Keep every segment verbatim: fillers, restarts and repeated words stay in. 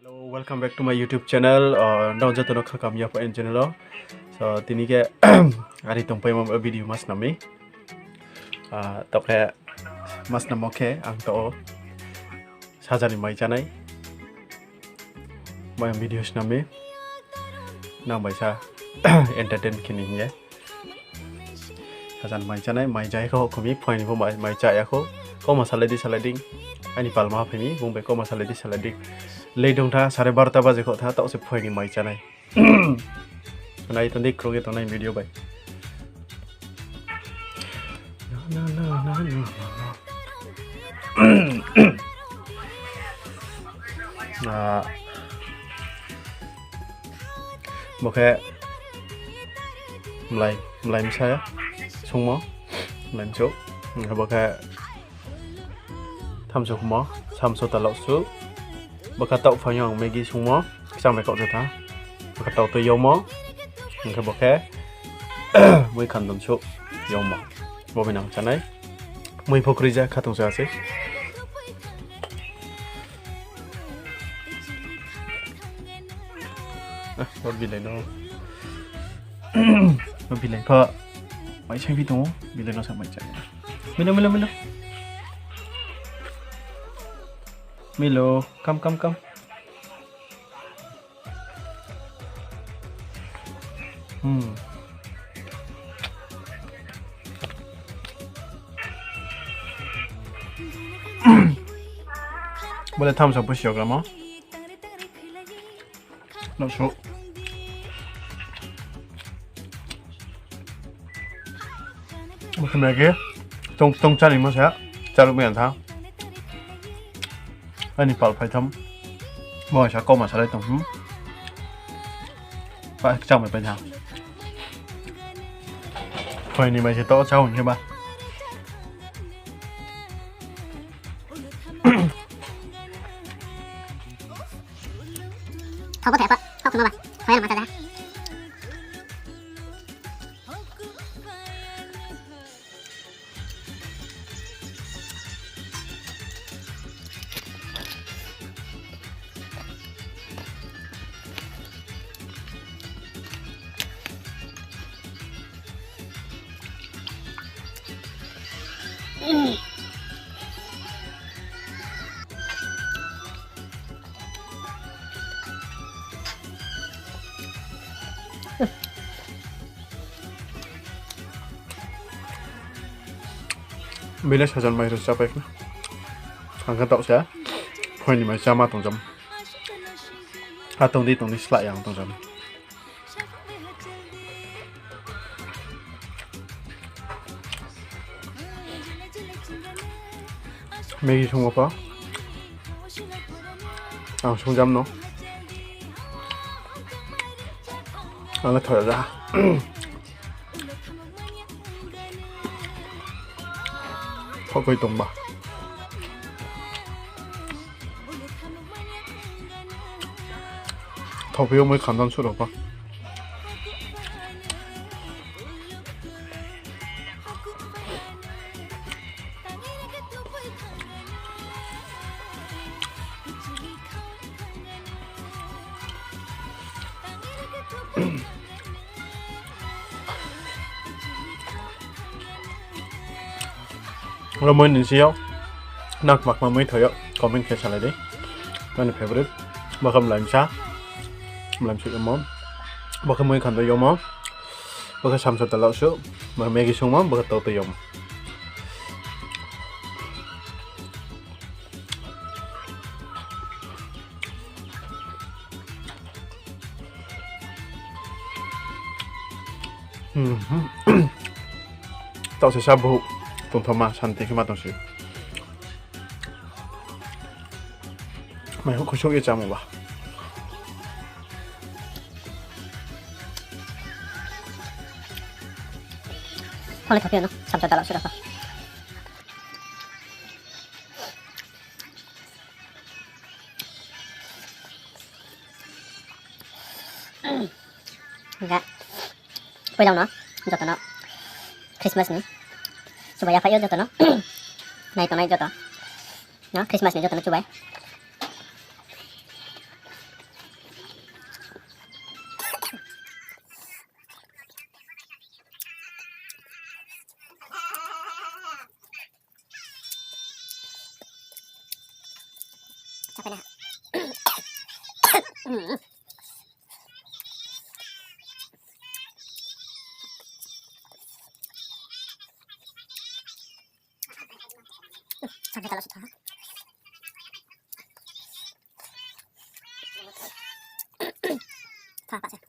Hello, welcome back to my YouTube channel. Uh, nrao joto no khakam ya pho aini channel o. So, tini khe ari tongpaimo video ma snam mi. Uh, taoh khe ma snammo khe ang taoh o saja ni mai chánai. Mai video snam mi. Nang bai sa entertain khe ni hing ye. Saja ni mai chánai, mai ja ya kho, khumi phai ni pho mai, mai chá ya kho. Kauma salai di, salai di. Aini palma phai mi, bung bai kauma salai di, salai di. Late ong tha, sare barota baje kho tha, taoh se phai ni mai chánai. Nai tong di, krung ye tongnai video bai. Ah, bo khe mlai, mlai bsa sungmo, mlai bsa. Hing khe bo khe thamso khmo, samso talao su. Bo khe taoh phai yo ang Maggi sungmo, kchang bai kaoh se tha. Bo khe taoh tui yagmo, hing khe bo khe mui khandon su yagmo. Bo bai nang chánai. Mui pho kroi ja, khatong se ase. Ah, bo bilai no. Bo bilai pho mai saingphi tong ou, bilai no sa mai chá. Milo, milo, milo. Milo, come, come, come. Hmm. Bo le thamso pusi yogramo. Noksu. Bo khe Maggi, tong, tong cháni mo se, cháruh mai ya tha. Aini pal phai tham. Bo sa kauma salai tong, hmm. Pa kchang bai pai tha. Phai ni mai se to chá hing khe ba. Thao bo thai apa, thao khuma ba, thao ya ma ta da. Bini saja ni mai rao chápai khna. Ang khe taoh se phai ni mai cháma tongjam. A tong di tong di slah ya ang tongjam. Maggi sungmo pho ang sungjam no. Ang le thoi ya ja. Thokoi tongba. Thokoi yo mui khandon su rao pho. Oro mui ni sing yo nang kma kma mui thoi yo comment khe salai di. Nani favorite. Bo khe mlai msa. Mlai msa yomo. Bo khe mui khandon yomo. Bo khe samsa talao su. Bo khe Maggi sungmo. Bo khe taoh tui yomo. Taoh se sa bouh tongthaoma santi khe ma tong si. Mai houh khuisouh ye chámo ba. Hole thaphi no, samsa talao se rao pho. Hingkhe, poila no joto no Christmas ni chubai yaphaih yo joto no. Nai tongnai joto no Christmas ni joto no chubai. Pala. Sampai kalau sudah. Tha, pak, sih.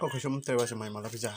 Kau khuisum tei wa se mai mala pija.